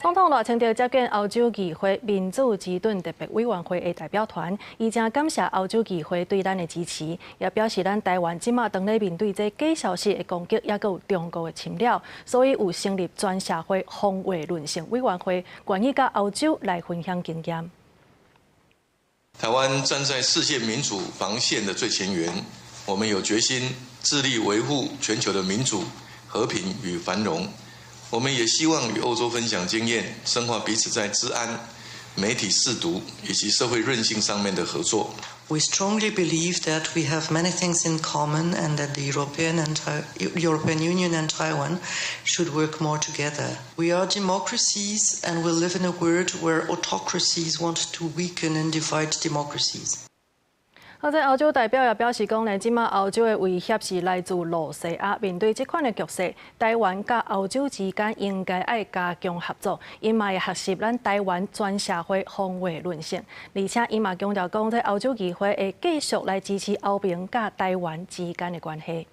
總統賴清德接見歐洲議會民主之盾特別委員會的代表團，伊誠感謝歐洲議會對咱的支持，也表示咱台灣這馬當咧面對這假消息的攻擊，猶閣有中國的侵擾，所以有成立全社會防衛論性委員會，願意佮歐洲來分享經驗。台灣站在世界民主防線的最前緣，我們有決心致力維護全球的民主、和平與繁榮。我們也希望與歐洲分享經驗，深化彼此在資安、媒體識讀以及社會韌性上面的合作。 We strongly believe that we have many things in common and that the European Union and Taiwan should work more together. We are democracies and we live in a world where autocracies want to weaken and divide democracies. 好，這歐洲代表也表示講呢，這馬歐洲的威脅是來自露西亞。面對這款的局勢，台灣佮歐洲之間應該愛加強合作，𪜶嘛會學習咱台灣全社會防衛韌性。而且伊嘛強調講，這歐洲議會會繼續來支持歐盟佮台灣之間的關係。